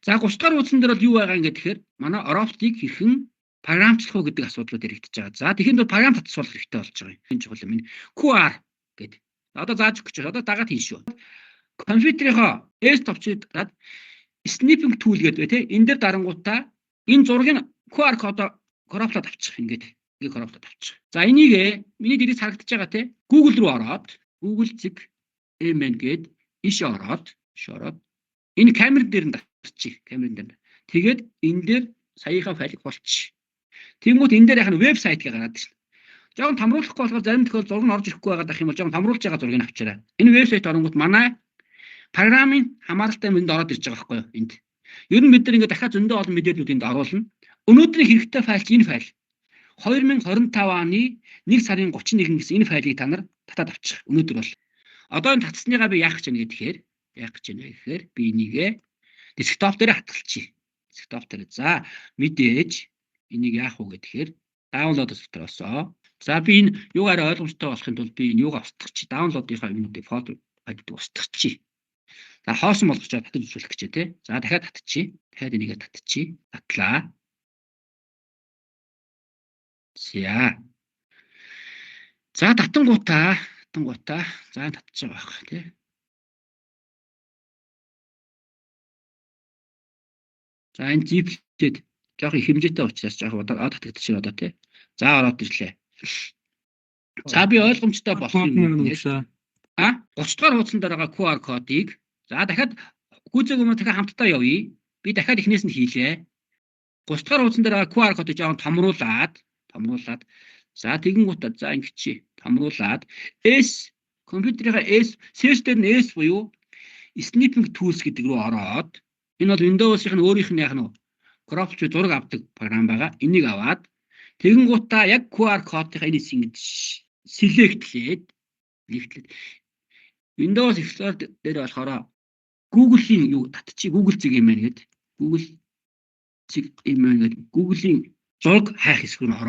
За 30 дугаар хуудсан дээр бол юу байгаа юм гэхээр манай Oropt-ыг хэрхэн програмчлах уу гэдэг асуудлууд яригдчихэж байгаа. За тэгэхэд бол програм татсуулах хэрэгтэй болж байгаа юм. Энэ чухал юм. Энэ QR гэдэг. Одоо зааж өгч байгаа. Одоо дагаад хийн шүү. Компьютерийнхоо S товчийг дараад snipping tool гэдэг тий. Энэ дээр дарангуудаа энэ зургийг QR кодоо crop лоод авчих ингээд. Ингээ crop лоод авчих. За энийг миний дээрээс харагдаж байгаа тий. Google руу ороод Google цэг MN гээд иш ороод энэ камер дээр нь дарчих. Камерын дээр. Тэгээд энэ дээр саяхаа файлыг хулчих. Тэнгүүт энэ дээр яг нь вебсайт гээ гараад ирнэ. Жохон томруулахгүй болохоор зарим тохиолдолд зураг нь орж ирэхгүй байгаад ах юм бол жохон томруулж байгаа зургийг авчираа. Энэ вебсайт оронгууд манай програмын хамааралтай энд ороод ирж байгаа байхгүй юу энд. Ер нь бид нар ингээд дахиад зөндөө олон мэдээллүүд энд оруулна. Өнөөдрийн хэрэгтэй файл чинь энэ файл. 2025 оны 1 сарын 31 гэсэн энэ файлыг та нар татаад авчих. Өнөөдөр бол. Одоо энэ татсныгаа би яах гэж байна гэхээр би энийгээ desktop дээр хатгалчих. Desktop дээр. За мэдээж энийг яах вэ гэхээр download дотроосоо. За би энэ юугаараа ойлгомжтой болохын тулд би энэ юугаа устгах чи. Download-ийнхаа юмнуудыг folder гэдэг устгах чи. За хоосон болгочоод татаж үзүүлэх гэж тий. За дахиад татчих. Дахиад энийгээ татчих. Татлаа. За. За татангуудаа за татчих байгаа байх тий. За энэ zip-лээд жоох их хэмжээтэй учраас жоох одоо татагдчих одоо тий. За ороод ирлээ. За би ойлгомжтой болох юм. А 30 дугаар хуудсан дээр байгаа QR кодыг за дахиад гүйцээг өмнө дахиад хамтдаа явъя. Би дахиад эхнээс нь хийлээ. 30 дугаар хуудсан дээр байгаа QR кодыг жоохон томруулад за тэгэнгүүтээ за ингэчи томруулад S компьютерийнхаа S search дээр нь S буюу snipping tools гэдэг рүү ороод энэ бол Windows-ийн өөрийнх нь яг нь crop ч зураг авдаг програм байгаа. Энийг аваад тэгэнгүүтээ яг QR кодынхаа энэ хэсгийг ингэж select-лээд Windows Explorer дээр болохоор Google-ийн юу татчих Google зэг юм байна гээд Google зэг юм байна гээд Google-ийн зураг хайх хэсэг рүү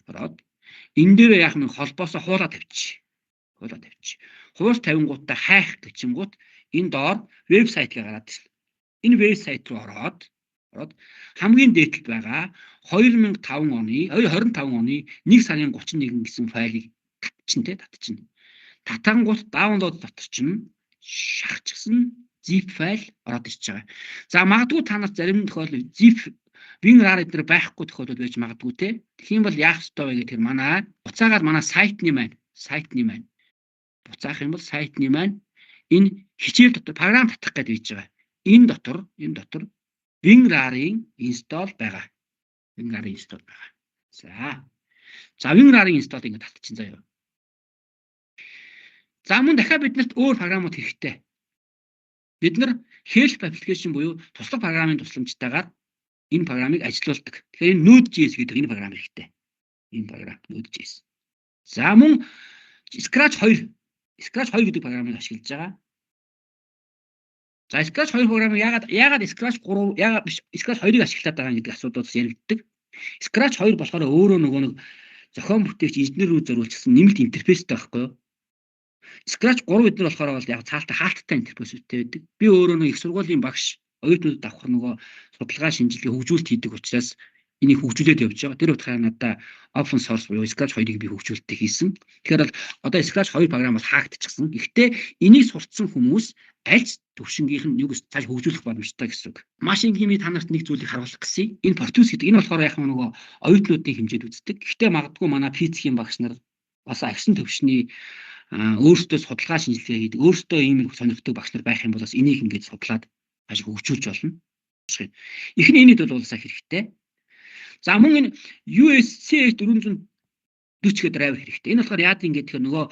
ороод энэ дээр яах юм холбоосоо хуулаа тавьчих. Хуул тавингуудаа хайх гэчингууд энэ доор вебсайт гээ гараад ирсэн. Энэ вебсайт руу ороод хамгийн дээдлэлт байгаа 2005 оны 2025 оны 1 сарын 31 гэсэн файлыг татчихна. Татангууд download дотор чинь шахчихсан zip файл ороод ирж байгаа. За магадгүй та нарт зарим тохиолдолд zip WinRAR эднэр байхгүй тохиолдол байж магадгүй те. Тэгэх юм бол яах ёстой вэ гэхээр манай буцаагаад манай сайтны маань буцаах юм бол сайтны маань энэ хичээл дотор програм татах гэдэг хийж байгаа. Энэ дотор WinRAR-ын install байгаа. WinRAR-ын install байгаа. За WinRAR-ын install ингэ татчихсан заяа. За мөн дахиад биднэрт өөр програмууд хэрэгтэй. Бид нар help application буюу туслах програмын тусламжтайгаар энэ програмыг ажилуулдаг. Тэгэхээр энэ Node.js гэдэг энэ програм хэрэгтэй. Энэ програм Node.js. За мөн Scratch 2 гэдэг програмыг ашиглаж байгаа. За Scratch 2 програмыг яагаад Scratch 3 яагаад биш Scratch 2-ыг ашиглаад байгаа гэдэг асуудал яригддаг. Scratch 2 болохоор өөрөө нөгөө нэг зохион бүтээгч инженер рүү зориулсан нэмэлт интерфейстэй байхгүй юу? Scratch 3 эднэр болохоор бол яг цаалтаа хаалттай интерфейстэй байдаг. Би өөрөө нэг их сургуулийн багш оюутнуудад авах нөгөө судалгаа шинжилгээ хөгжүүлэлт хийдэг учраас энийг хөгжүүлээд явж байгаа. Тэр утгаараа надаа open source буюу Scratch 2-ыг би хөгжүүлэлтийг хийсэн. Тэгэхээр бол одоо Scratch 2 програм бол хаагдчихсан. Гэхдээ энийг сурцсан хүмүүс альц төвшингийнх нь юу гэж цааш хөгжүүлэх боломжтой гэсэн үг. Маш энгийн би та нарт нэг зүйлийг харуулах гэсэн. Энэ Proteus гэдэг энэ болохоор яг нөгөө оюутнуудын хэмжээд үздэг. Гэхдээ магадгүй манай физикийн багш нар бас агшин төвшний өөрсдөө судалгаа шинжилгээ хийдэг, өөрсдөө ийм сонирхдаг багш нар байх юм бол бас энийг ингээд судлаад цааш хөгжүүлж болно. Эхний энэд бол улсаа хэрэгтэй. За мөн энэ USCH 440 гэдэг драйвер хэрэгтэй. Энэ болохоор яад ингээд тэгэхээр нөгөө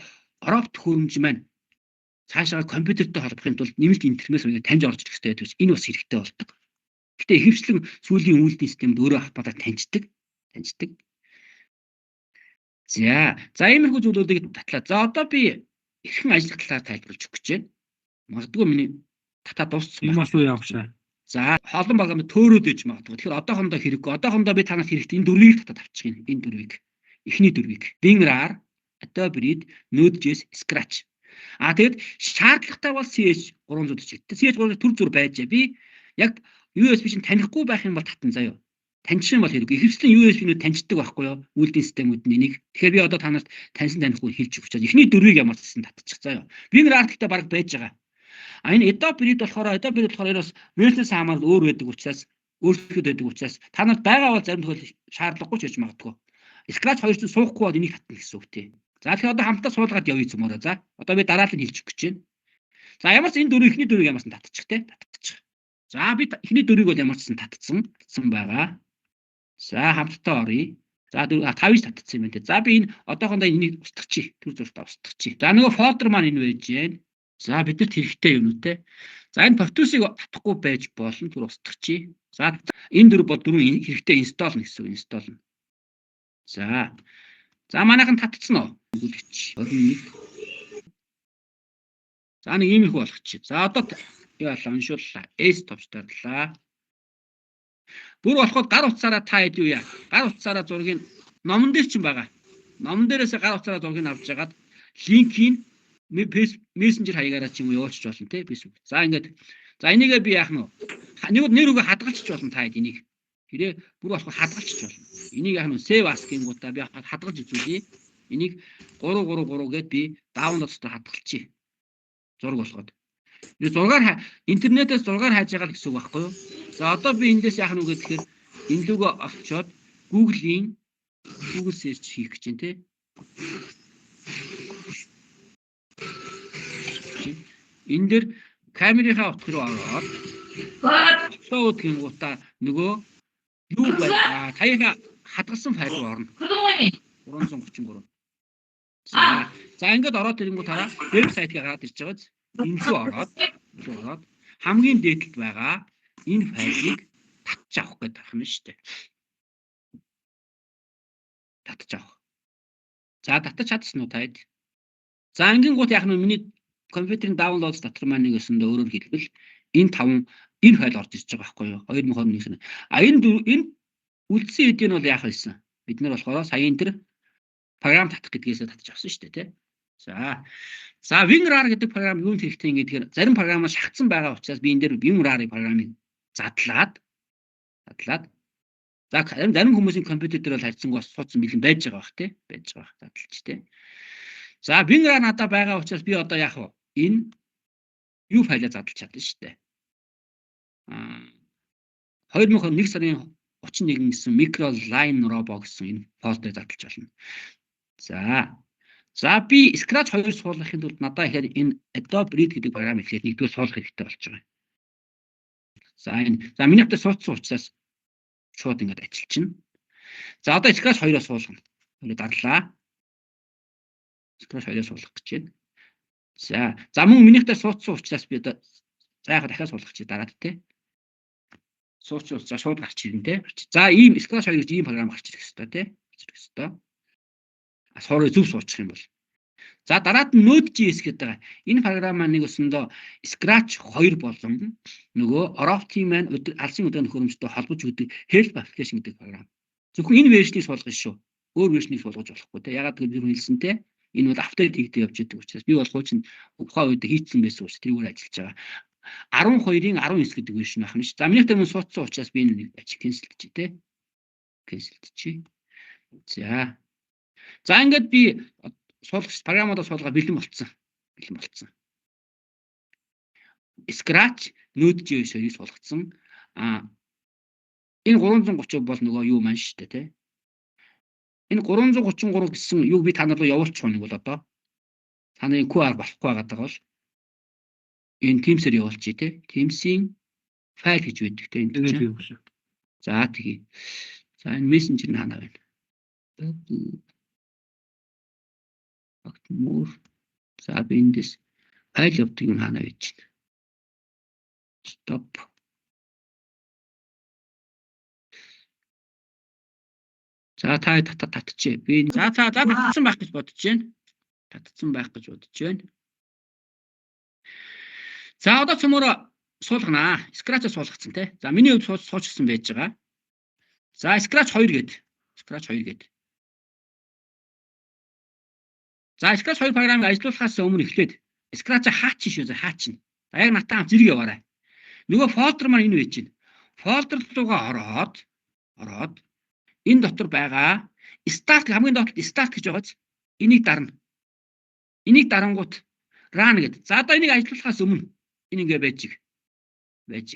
Oropt хөрөмж маань цаашаа компьютертэй холбохын тулд нэмэлт интерфейс ингээд таньж орж ирэх хэрэгтэй байдаг. Энэ бас хэрэгтэй болдог. Гэтэ ихэвчлэн сүүлийн үйлдлийн системд өөрөө холбоотойг таньждаг. За иймэрхүү зүйлүүдийг татлаа. За одоо би эрхэн ажиллах талаар тайлбарлаж өгөх гэж байна. Магадгүй миний татаа дууссан байх. Юм асуу явах шээ. За холон багам төөрөөд иж магадгүй. Тэгэхээр одоохондоо хэрэггүй. Одоохондоо би танаас хэрэгтэй энэ дөрвийг татаад авчих юм. Энэ дөрвийг. Эхний дөрвийг. WinRAR, Adobe Read, Node.js, Scratch. А тэгэд шаардлагатай бол CH 340. CH 340 төр зүр байжээ. Би яг USB чинь танихгүй байх юм бол татан заяа. Таньчих юм бол хэрэг. Ихэвчлэн USB-нүүд таньждаг байхгүй юу? Үйлдвэрлэлийн системүүд нь энийг. Тэгэхээр би одоо та нарт таньсан танихгүй хэлж өгч байгаа. Эхний дөрвийг ямар ч гэсэн татчих заяа. WinRAR гэхдээ баг байж байгаа. А энэ Adobe Read болохоор энэ бас версиэс хамаарал өөр байдаг учраас өөрчлөлт байдаг учраас та нарт байгаа бол зарим тохиолдолд шаардлагагүй ч гэж магадгүй. Scratch 2 чинь суухгүй бол энийг татна гэсэн үг тий. За тэгэхээр одоо хамтдаа суулгаад явъя зүмээрээ. За одоо би дараалал нь хэлж өгч гэж байна. За ямар ч энэ дөрөв эхний дөрвийг ямар ч татчих тий. Татчих. За би эхний дөрвийг бол ямар ч сан татцсан. Татсан байгаа. За хамтдаа оръё. За 5-ыг татцсан юм байна те. За би энэ одоохондоо энийг устгачих. Төр зуртаа устгачих. За нөгөө folder маань энэ байж гэн. За бидэрт хэрэгтэй юм уу те. За энэ Proteus-ыг татахгүй байж болно. Түр устгачих. За энэ дөрв бол дөрвөн хэрэгтэй install гэсэн үг install. За. За манайхан татцсан уу? Гүлгч 21. За нэг иймэрхүү болгочих. За одоо юу болоо уншууллаа. S товч дарлаа. Бүр болоход гар утсаараа та хэд юу яа? Гар утсаараа зургийг номон дээр чинь байгаа. Номон дээрээс гар утсаараа зургийг авч жагаад линкийг мессенжер хаягаараа ч юм уу явуулчих болно те Facebook. За ингээд за энийгээ би яах нь вэ? Нэг нэр үгээ хадгалчих болно та хэд энийг. Хэрэг бүр болохоор хадгалчих болно. Энийг яах нь save as гингуудаа би хадгалж үзүүлье. Энийг 333 гээд би download дотор хадгалчихъя. Зураг болгоод. Энэ зургаар интернетээс зургаар хайж байгаа л гэсэн үг байхгүй юу? За одоо би эндээс яах нь вэ гэхээр энэ лүгөө олцоод Google-ийн Google search хийх гэж байна те. Энэ дээр камерынхаа утга руу ороод upload гингуудаа нөгөө юу бай таяга хадгалсан файл руу орно. 333. За ингээд ороод ирэнгүүт хараа вебсайтыг гараад ирж байгаа биз? Энэ рүү ороод хамгийн дээдлд байгаа энэ файлыг татж авах гэдэг юм шүү дээ. Татж авах. За татаж чадсан уу таад? За ингэнгүүт яг нь миний компьютерийн download дотор маань нэг өсөндөө өөрөөр хэлбэл энэ таван энэ файл орж ирж байгаа байхгүй юу? 2021-ний. А энэ үлдсэн эдийн бол яах вэ? Бид нар болохоор сая энэ төр програм татах гэдгээсээ татж авсан шүү дээ, тий. За. За WinRAR гэдэг програм юунд хэрэгтэй юм гэхээр зарим програмаар шахацсан байгаа учраас би энэ дээр WinRAR-ын програмыг задлаад за зарим хүмүүсийн компьютер дээр бол харьцангуй суудсан бэлэн байж байгаа бах тий. Байж байгаа бах задлж тий. За WinRAR надад байгаа учраас би одоо яах вэ? Энэ юу файлаа задлж чадна шүү дээ. Аа 2001 сарын 31 гэсэн microline robo гэсэн энэ фолдер задлж болно. За. За би Scratch 2 суулгахын тулд надад ихээр энэ Adobe Read гэдэг програм эхлээд нэгдүгээр суулгах хэрэгтэй болж байгаа. За энэ за миний хөтэ суудсан учраас шууд ингэж ажиллчихна. За одоо Scratch 2-оо суулгана. Өнөө дарлаа. Scratch 2-оо суулгах гэж байна. За за мөн миний хөтэ суудсан учраас би одоо за яг дахиад суулгах чи дараад те. Сууч за шууд гарч ирнэ те. За ийм Scratch 2 гэж ийм програм гарч ирэх ёстой те. Гарч ирэх ёстой. Сурыг зөв суучих юм бол. За дараад нь Node.js гэдэг байгаа. Энэ програм маань нэг өсөндөө Scratch 2 болон нөгөө Orop-ийн маань алсын өдрийн төхөөрөмжтэй холбож өгдөг Help application гэдэг програм. Зөвхөн энэ верснийг суулгах шүү. Өөр верснийг суулгаж болохгүй те. Ягаад гэвэл би хэлсэн те. Энэ бол апдейт хийгдэж явж байдаг учраас би бол хуучин тухайн үед хийцэн байсан учраас тэрүүгээр ажиллаж байгаа. 12-ын 19 гэдэг вершн байх нь шүү. За миний тэр мөн суудсан учраас би энэ нэг ажиг cancel гэж те. Cancel чи. За. За ингээд би суулгах програмуудаа суулгаа бэлэн болцсон. Бэлэн болцсон. Scratch Node.js хоёрыг суулгацсан. А энэ 330 бол нөгөө юу маань шүү дээ тий. Энэ 333 гэсэн юг би та нар руу явуулчих нэг бол одоо та нарын QR болохгүй байгаа бол энэ Teams-ээр явуулчих тий. Teams-ийн файл гэж байдаг тий. Тэгээд би өгсөн. За тэгье. За энэ мессенжер нь хаана байна? Мөр. За би эндээс файл явдаг юм хаана байж байна? Stop. За та татчихъя. Би за татсан байх гэж бодож байна. Татсан байх гэж бодож байна. За одоо цөмөрө суулганаа. Scratch-а суулгацсан тий. За миний хувьд суучсан байж байгаа. За Scratch 2 гээд. Scratch 2 гээд. За Scratch 2 програмыг ажилуулахаас өмнө эхлээд Scratch-а хаачин шүү. Хаачин. За яг натаа хамт зэрэг яваарай. Нөгөө фолдер маань энэ байж байна. Folder руугаа ороод энэ дотор байгаа start, хамгийн доод start гэж байгааз энийг дарна. Энийг дарангуут run гэдэг. За, одоо энийг ажиллуулахаас өмнө энэ ингээ байж. Байж.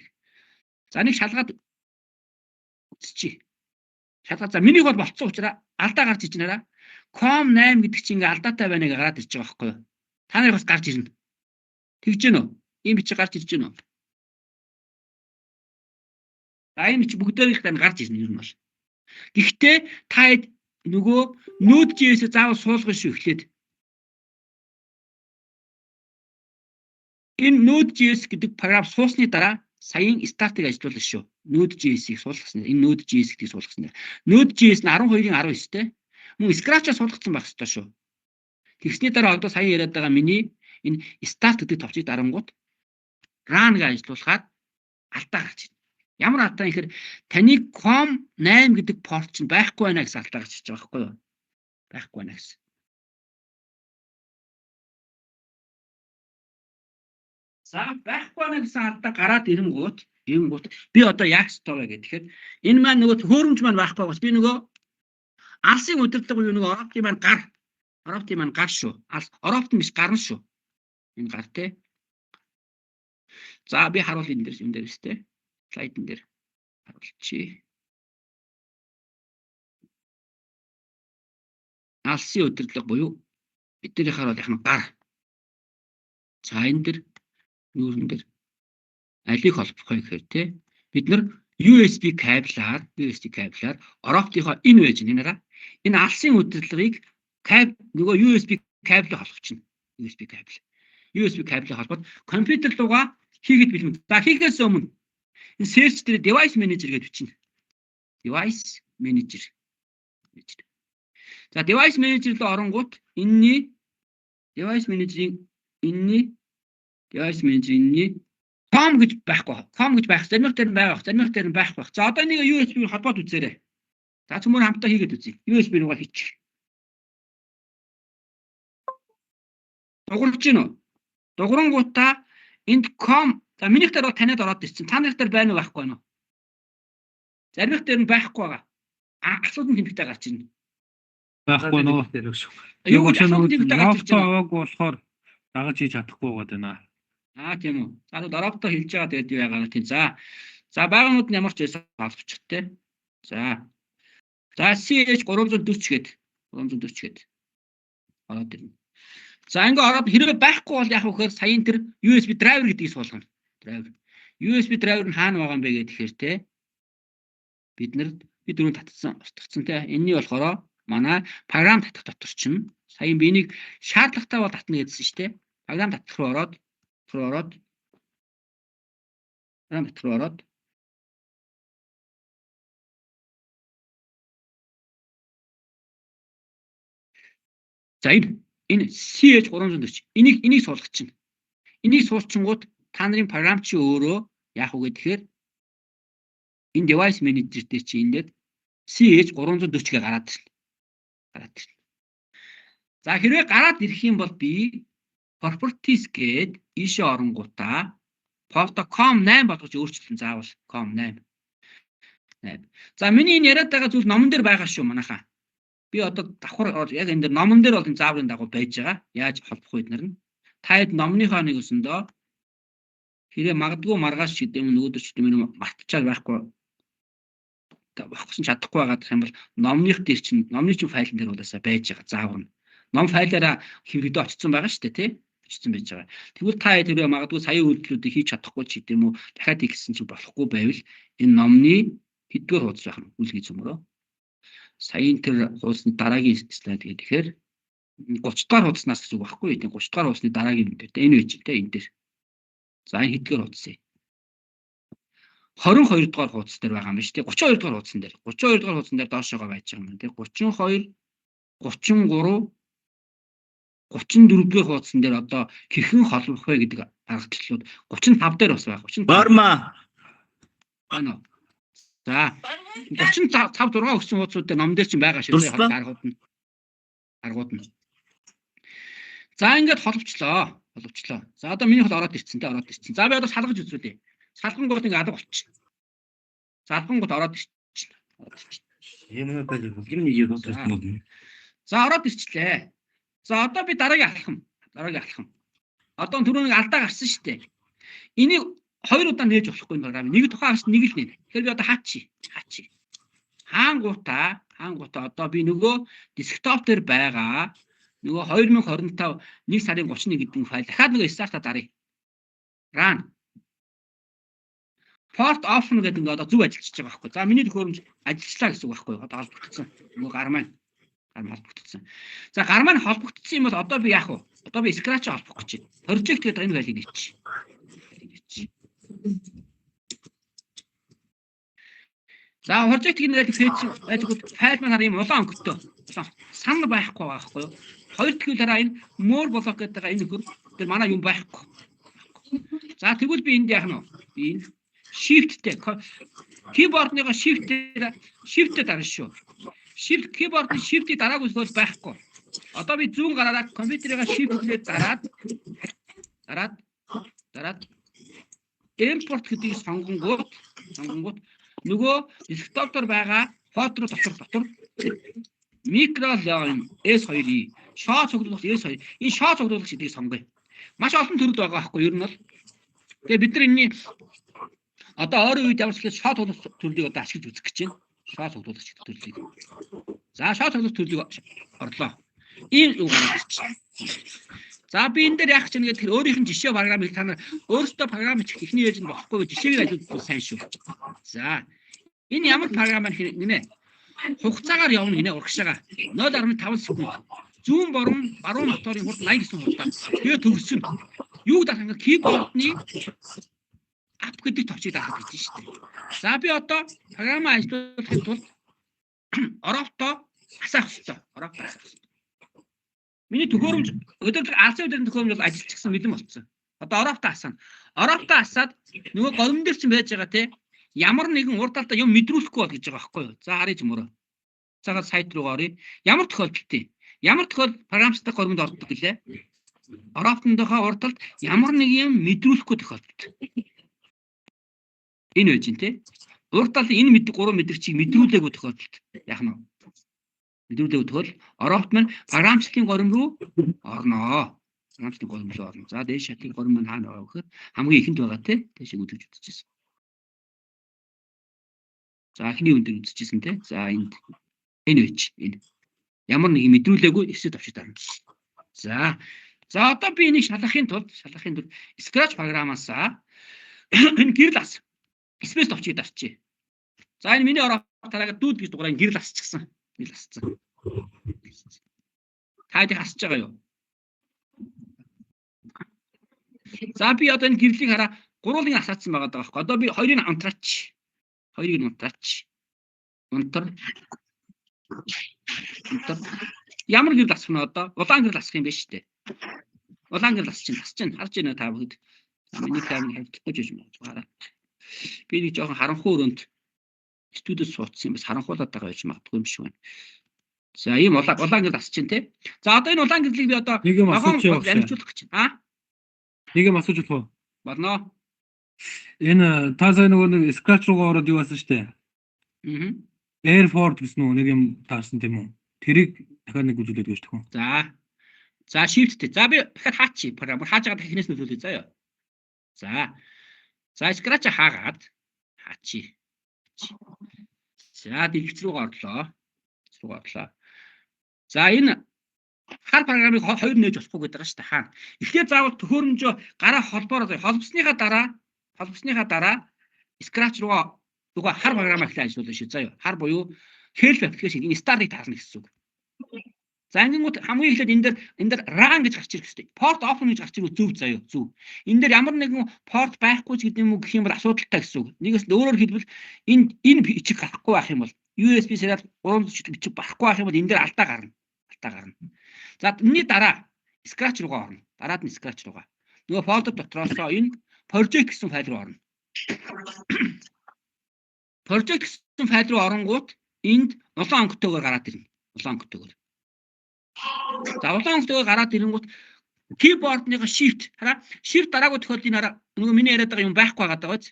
За, нэг шалгаад үзчихье. Шалгаад, за, миний бол болцсон учраас алдаа гарч иж нэраа. COM 8 гэдэг чинь ингээ алдаатай байна гэж гараад ирж байгаа байхгүй юу? Та нарыг бас гарч ирнэ. Тэгж гэнэ үү? Ийм бичиг гарч ирж гэнэ үү? За, ийм бичиг бүгдээрийнх тань гарч ирнэ ер нь бол. Гэхдээ та нөгөө Node.js-ийг заавал суулгах шүү эхлээд. Энэ Node.js гэдэг програм суусны дараа саяын start-ыг ажиллуулна шүү. Node.js-ийг суулгасан. Энэ Node.js гэдгийг суулгасан. Node.js нь 12-ын 19 те. Мөн Scratch-а суулгацсан байх ёстой шүү. Тэгсний дараа одоо сая яриад байгаа миний энэ start гэдэг товчийг дарангуут run гэж ажиллуулахад алдаа гарч ирнэ. Ямар алдаа гэхээр таны COM 8 гэдэг порт чинь байхгүй байна гэсэн алдаа гарч ирж байгаа байхгүй юу? Байхгүй байна гэсэн. За, байхгүй байна гэсэн алдаа гараад ирэнгүүт би одоо яах ёстой вэ гэхээр энэ маань нөгөө төхөөрөмж маань байхгүй бас би нөгөө алсын удирдлага буюу нөгөө Оропты маань гар, Оропты маань гар шүү. Оропт нь биш, гар нь шүү. Энэ гар те. За, би харуул энэ дээр өстэй. Слайдн дээр харуулчихъя. Алсын удирдлага буюу бидний бол яг нь гар. За, энэ дэр нүүрэн дээр алийг холбох вэ гэхээр те бид нар USB кабелаар Ороптынхоо энэ байж байна нэраа. Энэ алсын удирдлагыг нөгөө USB кабелийг холбочихно. USB кабель. USB кабелийг холбоод компьютер руугаа хийгээд бэлэн. За, хийхээс өмнө энэ search дээр device manager гэж бичнэ. Device manager. За, device manager руу оронгууд энэний device manager-ийн энэний device manager энэний COM гэж байхгүй. COM гэж байх. Заримх дээр нь байгаа. Заримх дээр нь байхгүй. За, одоо нэг USB холбоод үзээрэй. За, цөмөр хамтдаа хийгээд үзье. USB руугаа хийчих. Дугарч гин үү? Дугарангуудаа энд COM, за, минийх дээр бол таниад ороод ирсэн. Та нарын дээр байна уу, байхгүй юу? Заримх дээр нь байхгүй байгаа. Асуудал тэмдэгтэй гарч ирнэ. Байхгүй нөө. Юу гэж асуудал тэмдэгтэй гарч ирж байна? Аваагүй болохоор дагаж хийж чадахгүй байгаа даа. Аа, тийм үү. За, дорооптой хэлж байгаа, тэгээд юу яагаад тийм. За. За, байгаагнууд нь ямар ч байсан холбочих те. За. За, CH 340 гээд 340 гээд ороод ирнэ. За, ингээ ороод хэрвээ байхгүй бол яах вэ гэхээр саяын тэр USB driver гэдгийг суулгана. Driver. USB driver нь хаана байгаа юм бэ гэхээр те бид нар би дөрөв татсан, устгацсан те. Энэний болохоор манай програм татах дотор чинь саяын би энийг шаардлагатай бол татна гэдсэн шүү дээ. Програм татах руу ороод програм татах руу ороод, за, энэ CH 340 энийг суулгах чинь. Энийг суулчингууд та нарын програм чи өөрөө яах вэ гэхээр энэ device manager дээр чи энэ дээр CH 340 гээ гараад ирнэ. Гараад ирнэ. За, хэрвээ гараад ирэх юм бол би properties гээд ийшээ оронгуудаа port COM 8 болгож өөрчилсөн, заавал COM 8. 8. За, миний энэ яриад байгаа зүйл номон дээр байгаа шүү, манайхаа. Би одоо давхар яг энэ дээр номон дээр бол энэ зааврын дагуу байж байгаа. Яаж холбох вэ эднэр нь? Та хэд номныхоо нэг өсөндөө хэрэг магадгүй маргааш гэдэг юм, нөгөөдөр ч гэдэг юм, мартчаад байхгүй болохсон, чадахгүй байгаад юм бол номных дээр чинь, номны чинь файлн дээр болоосаа байж байгаа заавар нь. Ном файлаараа хэврэгдээ очсон байгаа шүү дээ, тий? Очсон байж байгаа. Тэгвэл та тэрээ магадгүй саяын үйлдэлүүдийг хийж чадахгүй ч гэдэм үү, дахиад хийх гэсэн чинь болохгүй байвал энэ номны хэддүгээр хуудас байх нь үлгий цөмөрөө. Саяын тэр хуудасны дараагийн слайд гэдэг. Тэгэхээр 30 дугаар хуудаснаас гэсэн үг байхгүй юу? 30 дугаар хуудасны дараагийн юм дээр энэ үеч те энэ дээр. За, энэ хэддүгээр хуудас юм? 22 дугаар хуудас дээр байгаа юм биш үү? 32 дугаар хуудсан дээр. 32 дугаар хуудсан дээр доошоогоо байж байгаа юм. Тэгээ 32, 33, 34 дугаар хуудсан дээр одоо хэрхэн холбох вэ гэдэг аргачлалууд 35 дээр бас байгаа. 35. Барма. Байна. За, 35 6 өгсөн хуудсууд дээр ном дээр чинь байгаа шүү дээ аргууд нь. Аргууд нь. За, ингээд холбочлоо. Холбочлоо. За, одоо миний хол ороод ирсэн те, ороод ирсэн. За, би одоо салгаж үзүүлье. Салгангууд ингээд алга болчих. За, албангууд ороод ирчихлээ. Ороод ирчихлээ. Юм байл. Юм нэг юм. За, ороод ирчлээ. За, одоо би дараагийн алхам. Дараагийн алхам. Одоо түрүү нэг алдаа гарсан шүү дээ. Энийг хоёр удаа нээж болохгүй програм. Нэг тухайн гарсан, нэг л нэ. Тэгэхээр би одоо хаачи. Хаачи. Хаангуудаа одоо би нөгөө desktop дээр байгаа нөгөө 2025 1 сарын 31 гэдэг файл дахиад нөгөө start-а даръя. Run. Port open гэдэг ингээ одоо зөв ажиллаж байгаа байхгүй. За, миний төхөөрөмж ажиллажлаа гэсэн үг байхгүй. Одоо холбогдсон. Нөгөө гар маань холбогдсон. За, гар маань холбогдсон юм бол одоо би яах вэ? Одоо би Scratch холбох гэж байна. Project гэдэг энэ файлыг нээчих. Нээчих. За, project гэдэг пэйж байдаг файл маань хараа ийм улаан өнгөтэй. Улаан сан байхгүй байгаа байхгүй юу? Хоёр дахь хараа энэ more block гэдэг байгаа энэ нөхөр тэр манай юм байхгүй. За, тэгвэл би энд яах нь вэ? Би энэ shift-тэй keyboard-ныгоо shift-ээр shift-тэй дарна шүү. Shift, keyboard-ын shift-ийг дараагүй бол байхгүй. Одоо би зүүн гараараа компьютерийг shift-ээр дараад import гэдгийг сонгонгууд нөгөө desktop дээр байгаа folder дотор micro S2E шоо цуглуулах S2 энэ шоо цуглуулагч гэдгийг сонгоё. Маш олон төрөл байгаа байхгүй юу ер нь бол. Тэгээ бид нар энэний одоо ойрын үед ямар ч хэлээ шоо цуглуулах төрлийг одоо ашиглаж үзэх гэж байна. Шоо цуглуулагч гэдэг төрлийг. За, шоо цуглуулах төрлийг орлоо. Ийм юу гараад ирчихэ. За, би энэ дээр яах гэж байна гэхээр өөрийнх нь жишээ програмыг та нар өөрсдөө програм бичих эхний ээлжинд болохгүй жишээг ажиллуулах сайн шүү. За, энэ ямар програм байна гинэ? Хугацаагаар явна гинэ, урагшаага 0.5 секунд. Зүүн борон баруун моторын хурд 80 гэсэн хурдаар. Тэгээ төгссөн. Юуг дарах юм? Keyboard-ны up гэдэг товчийг дарах гэж шүү дээ. За, би одоо програмаа ажиллуулахын тулд Oropt-оо асаах ёстой. Oropt-оо асаах ёстой. Миний төхөөрөмж өдөр алсын өдрийн төхөөрөмж бол ажиллчихсан, бэлэн болцсон. Одоо Oropt-оо асаана. Oropt-оо асаад нөгөө горим дээр чинь байж байгаа те ямар нэгэн урд талдаа юм мэдрүүлэхгүй бол гэж байгаа байхгүй юу? За, харъя зөмөрөө. Цагаад сайт руу оръё. Ямар тохиолдолд ямар тохиол програмчлах горимд ордог гэлээ? Oropt-ындынхоо урд талд ямар нэг юм мэдрүүлэхгүй тохиолдолд. Энэ байж гин те. Урд талын энэ мэд гурван мэдрэгчийг мэдрүүлээгүй тохиолдолд яах нь вэ? Мэдрүүлээгүй тохиол Oropt маань програмчлалын горим руу орноо. Програмчлалын горим руу орно. За, дээш шатын горим маань хаана байгаа вэ гэхээр хамгийн ихэнд байгаа те. Дээшээ үзэж үзчихсэн. За, эхний үн дээр үзчихсэн те. За, энд энэ байж энэ. Ямар нэг мэдрүүлээгүй эсэд авчиж дарна. За. За, одоо би энийг шалгахын тулд Scratch програмаасаа энэ гэрэл ас space товчийг дарчээ. За, энэ миний ороо тараагаад дүүд гэж дугаараа гэрэл асчихсан. Гэрэл асцсан. Та хэд асч байгаа юу? За, би одоо энэ гэрлийг хараа гурвуулын асаацсан байгаа даа байхгүй. Одоо би хоёрыг унтраач. Хоёрыг унтраач. Унтар. Унтар. Ямар гэрэл асах нь одоо? Улаан гэрэл асах юм байна шүү дээ. Улаан гэрэл асч чинь, асч чинь харж байна та бүгд. Миний камер хавьдахгүй ч юм уу хараа. Би нэг жоохон харанхуй өрөөнд студид суудсан юм бас харанхуулаад байгаа байж магадгүй юм шиг байна. За, ийм улаан гэрэл асч чинь те. За, одоо энэ улаан гэрлийг би одоо Нэг юм асууж явах. амжуулах гэж байна. А? Нэг юм асууж болох уу? Болно. Энэ та сая нөгөө нэг Scratch руугаа ороод юу байсан шүү дээ. Аа. Airport гэсэн үү нэг юм таарсан тийм үү? Тэрийг дахиад нэг үзүүлээд өгөөч төхөө. За. За, shift тэй. За, би дахиад хаачих. Програм хааж байгаа эхнээс нь үзүүлье заяа. За. За, Scratch хаагаад хаачих. За, дэлгэц рүү орлоо. Дэлгэц рүү орлоо. За, энэ хар програмыг хоёр нээж болохгүй гэдэг байгаа шүү дээ. Хаана. Эхлээд заавал төхөөрөмжөө гараа холбоороо заяа. Холбосныхаа дараа Scratch руугаа нөгөө хар програмаа эхлээд ажиллуулна шүү заяа. Хар буюу help application энэ start-ыг таарна гэсэн үг. За, ингэнгүүт хамгийн эхлээд энэ дээр run гэж гарч ирэх хэрэгтэй. Port open гэж гарч ирэх зөв заяа, зөв. Энэ дээр ямар нэгэн порт байхгүй ч гэдэг юм уу гэх юм бол асуудалтай гэсэн үг. Нэгээс өөрөөр хэлбэл энэ бичиг гарахгүй байх юм бол USB serial 340 бичиг барахгүй байх юм бол энэ дээр алдаа гарна. Алдаа гарна. За, энэний дараа Scratch руугаа орно. Дараад нь Scratch руугаа. Нөгөө folder дотроосоо энэ project гэсэн файл руу орно. Project гэсэн файл руу оронгууд энд улаан өнгөтэйгээр гараад ирнэ. Улаан өнгөтэйгээр. За, улаан өнгөтэйгээр гараад ирэнгүүт keyboard-ныгоо shift хараа, shift дараагүй тохиолдолд энэ хараа нөгөө миний яриад байгаа юм байхгүй байгаа даа биз.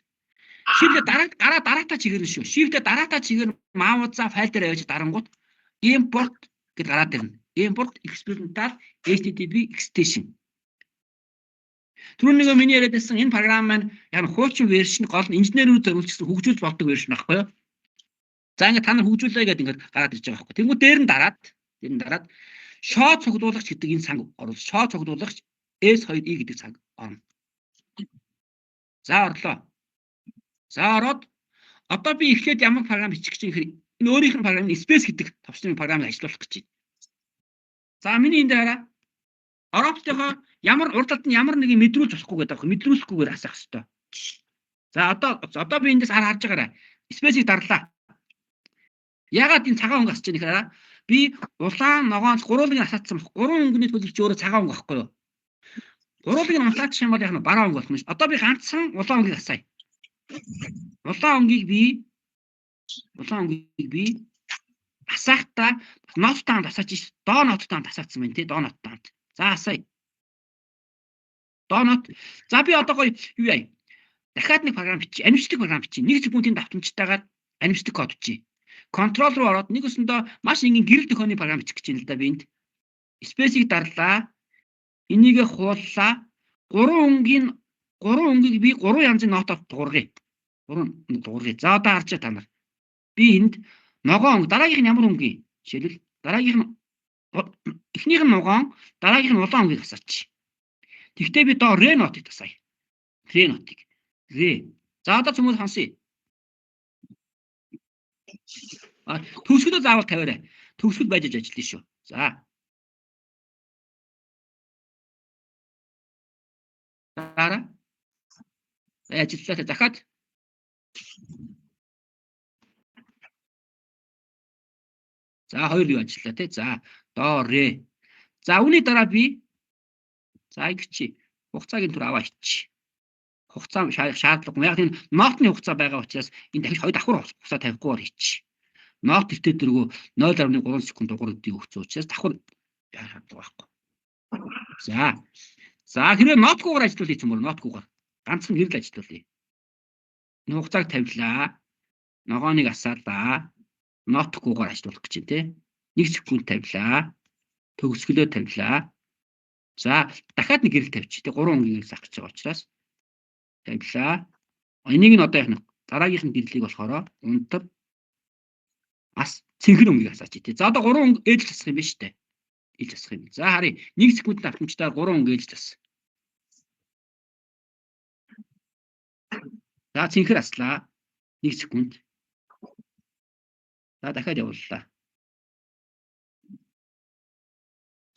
Shift-ээ дараа гараа дараатай чигээр нь шүү. Shift-ээ дараатай чигээр mouse-аа файл дээр авчиж дарангууд import гэд гараад ирнэ. Import experimental HTTP extension. Түрүүн нэг миний яриад байсан энэ програм маань яг хуучин version, гол нь инженерүүд зориулчихсан, хөгжүүлж болдог version байхгүй юу? За, ингээд та нар хөгжүүлээ гэдэг ингээд гараад ирж байгаа байхгүй. Тэнгүү дээр нь дараад show цуглуулагч гэдэг энэ санг оруулж, show цуглуулагч S2E гэдэг цаг орно. За, орлоо. За, ороод одоо би эхлээд ямар програм бичих гэж юм гэхээр энэ өөрийнх нь програм Space гэдэг товчны програмыг ажилуулах гэж байна. За, миний энэ дээр хараа. Ороптойгоо ямар урд талд нь ямар нэгэн мэдрүүлж болохгүй гэдэг аахгүй, мэдрүүлэхгүйгээр асаах хэрэгтэй. За, одоо би эндээс харж байгаарай. Space-ийг дарлаа. Ягаад энэ цагаан өнгө асч байгаа гэхээр би улаан, ногоон гурвуулыг асаацсан баг. Гурван өнгөний төлөв чи өөрөө цагаан өнгө байхгүй юу? Гурвуулыг нь унтаачих юм бол яг нь бараа өнгө болох юм ш. Одоо би ганцхан улаан өнгийг асаая. Улаан өнгийг би асаахтаа нооттой хамт асаач ш. Доо нооттой хамт асаацсан байна тий. Доо нооттой хамт. За, асаая. Доо нот. За, би одоо гоё юу яа. Дахиад нэг програм бичиж, анимчлаг програм бичиж. 1 секундын давтамжтайгаар анимчлаг код бичиж. Control руу ороод нэг өсөндөө маш энгийн гэрэл дохионы програм бичих гэж байна л да би энд. Space-ийг дарлаа. Энийг хууллаа. Гурван өнгийг би гурван янзын нотоор дуургая. Гурван дуургая. За, одоо харж та нар. Би энд ногоон өнгө, дараагийнх нь ямар өнгө юм? Жишээлбэл, дараагийнх нь, эхнийх нь ногоон, дараагийнх нь улаан өнгийг асаач. Тэгвэл би доо ре нотыг тасая. Ре нотыг. Ре. За, одоо цөмөл хансъя. А төгсгөлөө заавал тавиарай. Төгсгөл байж ажиллана шүү. За. Дараа. Ажиллалаа, дахиад. За, хоёр юу ажиллаа тий. За, доо ре. За, үүний дараа би, за, ингэчи. Хугацааг энэ түр аваа ичи. Хугацаа шаардлагагүй. Яг энэ нотны хугацаа байгаа учраас энэ дахиж хоёр давхар хугацаа тавихгүйгээр хийчих. Нот эртээ дөрвөө 0.3 секунд дугаар гэдгийг өгсөн учраас давхар шаардлага байхгүй. За. За, хэрвээ нотгүйгээр ажиллуулъя юм бол нотгүйгээр ганцхан гэрэл ажиллуулъя. Энэ хугацааг тавилаа. Ногооныг асаалаа. Нотгүйгээр ажиллуулах гэж байна те. 1 секунд тавилаа. Төгсгөлөө тавилаа. За, дахиад нэг гэрэл тавьчих. Тэ, 3 өнгийг заах гэж байгаа учраас тавилаа. Энийг нь одоо яг нэг дараагийнх нь гэрлийг болохоор унтар ас цэнхэр өнгийг асаач тий. За, одоо 3 өнгө ээлж засах юм байна шүү дээ. Ээлж засах юм. За, харъя. 1 секунд давтамжтайгаар 3 өнгө ээлж зас. За, цэнхэр аслаа. 1 секунд. За, дахиад явууллаа.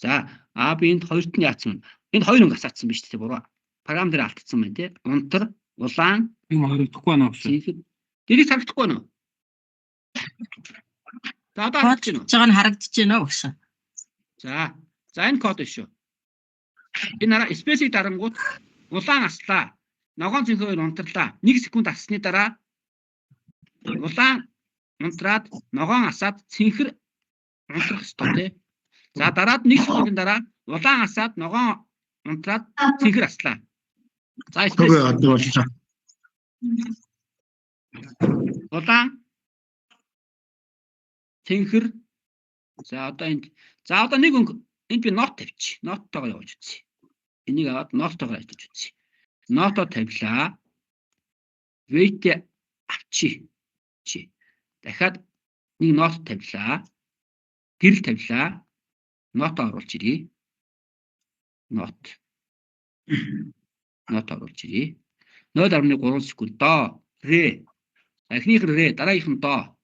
За, а би энд хоёрт нь яатсан. Энд хоёр өнгө асаацсан биз дээ, буруу. Програм дээр алдсан байна тий. Унтар, улаан, юм харагдахгүй байна гэж. Цэнхэр. Дэрийг харагдахгүй байна уу? За, одоо харагдаж байна уу? Код байгаа нь харагдаж байна уу гэсэн. За. За, энэ код шүү. Энэ хараа, space-ийг дарангууд улаан аслаа. Ногоон цэнхэр хоёр унтарлаа. 1 секунд асны дараа улаан унтраад, ногоон асаад, цэнхэр унтрах ёстой тий. За, дараад 1 секундын дараа улаан асаад, ногоон унтраад, цэнхэр аслаа. За, space Үгүй, одоо боллоо. Улаан, цэнхэр. За, одоо энд, за, одоо нэг өнгө энд би нот тавьчих. Ноттойгоо явуулж үзье. Энийг аваад ноттойгоо ажиллаж үзье. Нотоо тавилаа. Wait авчи. Чи. Дахиад нэг нот тавилаа. Гэрэл тавилаа. Нотоо оруулж ирье. Нот. Нот оруулж ирье. 0.3 секунд доо ре. Эхнийх нь ре, дараагийнх нь доо.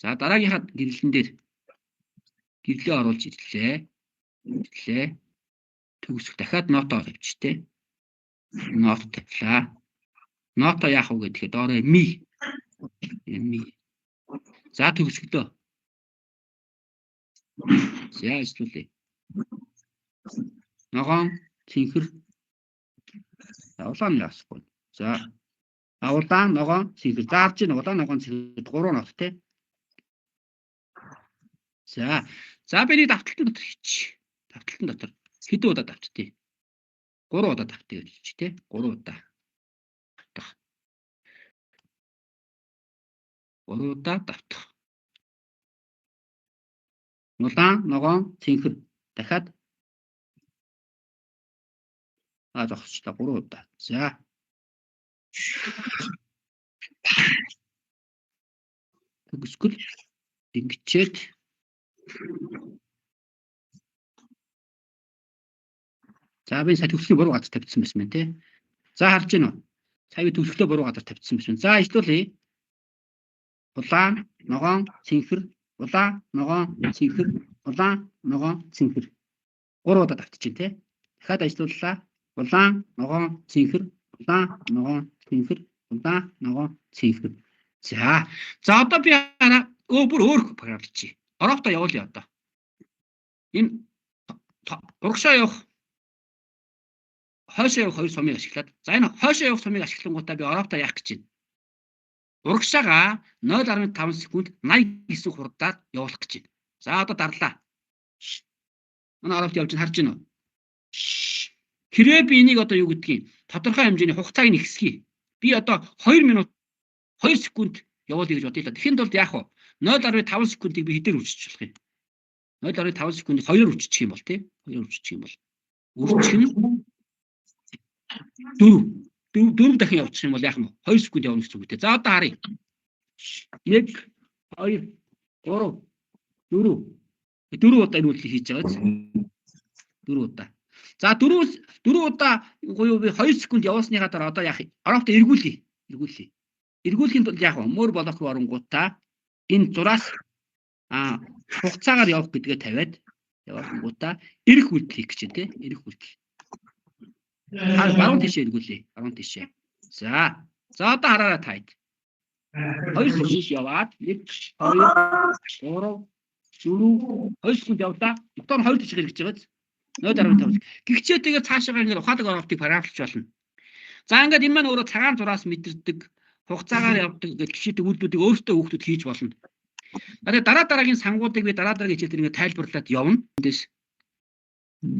За, дараагийнхаа гэрлэн дээр гэрлээ оруулж ирлээ. Ирлээ. Төгсөх дахиад нотоо тавьчих тээ. Нот тавилаа. Нотоо яах вэ гэхээр доороо ми. Ми. За, төгсгөлөө. За, ажиллуулъя. Ногоон, цэнхэр. За, улаан яасахгүй. За, а улаан, ногоон, цэнхэр. За, харж байна, улаан, ногоон, цэнхэр гурван нот те. За. За, би нэг давталтан дотор хийчих. Давталтан дотор хэдэн удаа давтдээ? 3 удаа давтъя гэж хийчих те. 3 удаа. 3 удаа давтах. Улаан, ногоон, цэнхэр. Дахиад зогсчлаа 3 удаа. За. Төгсгөл ингэчээд за би сая төгсгөлийн буруу газар тавьчихсан байсан байна те. За харж гин үү? Сая би төгсгөлөө буруу газар тавьчихсан байсан. За ажиллуулъя. Улаан, ногоон, цэнхэр, улаан, ногоон, цэнхэр, улаан, ногоон, цэнхэр. 3 удаа давтчих те. Дахиад ажиллууллаа. Улаан, ногоон, цэнхэр, улаан, ногоон, цэнхэр, улаан, ногоон, цэнхэр. За. За одоо би хараа бүр өөр програм бичье. Орофто явуулъя одоо. Энэ урагшаа явах хойшоо явах хоёр сумыг ашиглаад за энэ хойшоо явах сумыг ашиглангуудаа би орофто яах гэж байна? Урагшаага 0.5 секунд 89 хурдаар явуулах гэж байна. За одоо дарлаа. Манай орофт явж харж байна уу? Хэрвээ би энийг одоо юу гэдгийг тодорхой хэмжээний хугацааг нь ихсгий. Би одоо 2 минут 2 секунд явуулъя гэж бодъё л да. Тэгэхэд бол яах вэ? 0.5 секундыг би хэдээр үржиж болох юм? 0.5 секундыг 2-оор үржих юм бол тий? 2-оор үржих юм бол үржих нь 4. 4 дахин явуучих юм бол яах юм бэ? 2 секунд явна гэсэн үг үү? За одоо харъя. 1 2 3 4. 4 удаа энэ үйлдэл хийж байгаа биз? 4 удаа. За 4 удаа буюу би 2 секунд явуулсныхаа дараа одоо яах юм? Орофто эргүүлье. Эргүүлье. Эргүүлэхийн тулд яах вэ? Мөр болох руу оронгуудаа энэ зураас хугацаагаар явах гэдгээ тавиад явуулангуудаа эрэх үйлдэл хийх гэж байна тий? Эрэх үйлдэл. Баруун тишээ эргүүлье. Баруун тишээ. За. За одоо хараарай таад. 2 секунд яваад 1 2 3 4 2 секунд явлаа. Одоо нь 2 тишээ эргэж байгаа биз? 0.5. Гэгчээ тэгээд цаашаа ингээд ухаалаг орофтыг параметрлж болно. За ингээд энэ маань өөрөө цагаан зураас мэдэрдэг, хугацаагаар явдаг гэж гişдэг үйлдэлүүдийг өөртөө хүүхдүүд хийж болно. Тэгээд дараа дараагийн сангуудыг би дараа дараагийн хичээл дээр ингээд тайлбарлаад явна. Эндээс